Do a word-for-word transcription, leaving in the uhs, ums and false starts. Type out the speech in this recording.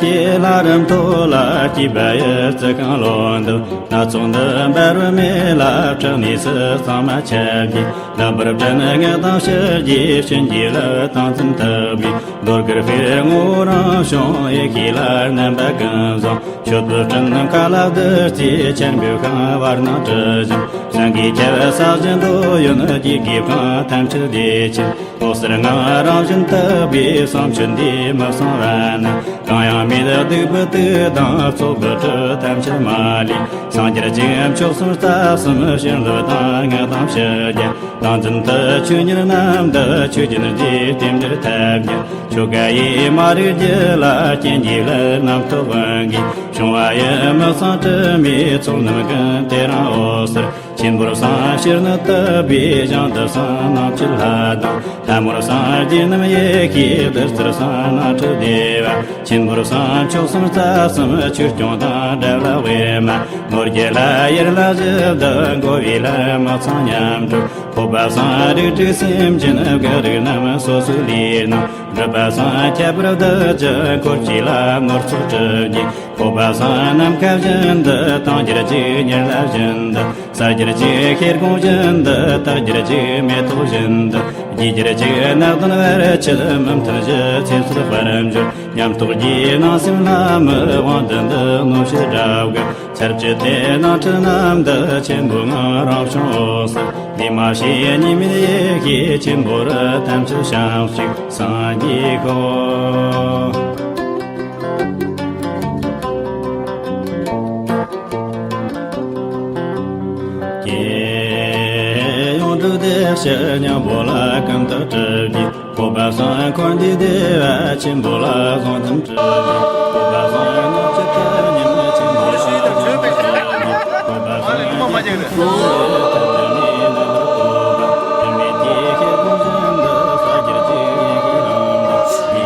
ཀྱེ་ལྷ་རམ་མཐོ་ལ་སྐྱེས་པ་ཡི་རྩི་ཤིང་ལོ་འདབ། སྣ་ཚོགས་འདི་འབར་བའི་མེ་ལ་ཁྲག་ནས་སུ་གཙང་མ་ཁྱབ་ཀྱིས། ལག་པར་སྤྲིན་ངད་དང་ཕྱི་རྒྱས་བྱིན་གྱིས་བརླབས་ཏིང་འཛིན་དག་པའི། རྡོ་དཀར་སྤོས་ངོ་རང་བྱུང་ཡེ་ཤེས་ལ་རྣམ་པ་ཀུན་བཟང་། མཆོད་པའི་སྤྲིན་མཁའ་ལ་བདུད་རྩིའི་ཆར་འབེབས་ཤིང་བར་སྣང་དྲི་ཞིམ། སེང་གེ་ཁྱབ་བསགས་ཀྱི་འདོད་ཡོན་གྱི་དགེ་བ་ཐམས་ཅད་བདེ་ཆེན། འོད་ཟེར་ལྔ་རང་བཞིན་དག་པའི་བསང་མཆོད་འདིས་མི་གསང་བ་ན། གང་ཡང་མེད་སྡིག་པའི་དུག་དང་བཙོག་པའི་དྲི་ཐམས་ཅད་མ་ལུས། སངས་རྒྱས་ཀྱི་མཆོག་གསུམ་རྩ་གསུམ་བྱིན་རླབས་དང་མངའ་ཐང་ཕྱི་རྒྱལ། ཏིང་འཛིན་དུ་ཆོས་ཉིད་རྣམ་དག་ཆོས་ཅན་འདིའི་རྟེན་འབྲེལ་ཐབས་མཁན། ཆོ་ག་ཡིས་མ་རིག་རྒྱུད་ལ་རྐྱེན་གྱིས་བསླད་རྣམ་རྟོག་ཀུན་གྱིས། བྱུང་བ་ཡི་མི་གཙང་དྲི་མའི་ཚོགས་རྣམས་ཀུན། དེ་རིང་འོད་ཟེར་ཆེན་པོར་བསང་ཕྱིར་ནི་དག་པའི་ཞིང་དུ་བསང་ནང་བཅུད་ལྷ་དང་། ལྷ་མོར་བསང་རྒྱས་རྣམས་ཡེ་ཤེས་བདུད་རྩིར་བསང་ནང་ཁྲོ་བདེ་བ། ཆེན་པོར་བསང་མཆོག་གསུམ་རྩ་གསུམ་ཆོས་སྐྱོང་དང་འབྲེལ་བའི་མ། ནོར་རྒྱས་ལྷ་ཡར་ལྷ་བཞི་བདག་འགོ་བའི་ལྷ་མི་ཚང་མཉམ་དྲུག་ཕོ་བ་བསང་རིགས་དྲུག་སེམས་ཅན་བག་རིགས་རྣམས་སོ་སོའི་ལུས་ནང་། སྒྲུབ་པ་བསང་ཁྱད་པར་བདུད་ཀྱི་འཁོར་བཅས་ལ་ནོར་ཚོགས་གྲུབ་ཀྱིས། ཕོ་བ་བསང་ནམ་མཁའ་བཞིན་དུ་དང་། རྒྱུ་གཅིག་གཉེར་ལྷ་བཞིན་དུ། ས་རྒྱུ་གཅིག་ཤེལ་སྒོང་བཞིན་དུ། སྟག་རྒྱུ་གཅིག་མེ་ཏོག་བཞིན་དུ། རྒྱུ་རྒྱུ་གཅིག་སྣ་བདུན་བར་ཆད་མི་མཐུན་བཞི། ཚེ་ཚད་དཔལ་འབྱོར་ཉམས་རྟོགས་རྒྱུ། ནང་སེམས་ལྷ་མི་དབང་བདུད་འདུལ་གནོད་བྱེད་དགྲ་བགེགས། ཚར་གཅོད་དེ་ནང་ཁྲིད་རྣམས་དང་། ཆེན་པོ་ངང་རང་བྱུང་འོད་གསལ། འདུས་མ་བྱས་གཉིས་མེད་ཡེ་ཤེས་ཆེན་པོ་རུ། ཐམས་ཅད་བྱང་ཆུབ་སངས་རྒྱས་ཤོག། ཀྱེ་ཡོངས་གྲུབ་བདེ་གཤེགས་སྙིང་པོ་ལ་ཀུན་ཏུ་སྒྲུབ་ཀྱི། ཕོ་བ་བསང་འཁོར་འདིའི་བདེ་བ་ཆེན་པོ་ལ་བཟང་དམ་སྤྲུལ་ཏེ། ཕོ་བ་བསང་ནགས་ཀྱི་ཐ་སྙད་ཆེན་པོ་ལ་བཟང་དམ་སྤྲུལ་ཏེ། ཕོ་བ་བསང་ཐ་སྙད་ཐ་སྙད་རྣམ་པར་དག་པ། དྲི་མེད་ཀྱི་ཤེལ་སྒོང་བཞིན་དུ། ས་རྒྱུ་གཅིག་ཡེ་ཤེས་ལྷ་མི་དབང་བདུད་ཀྱི་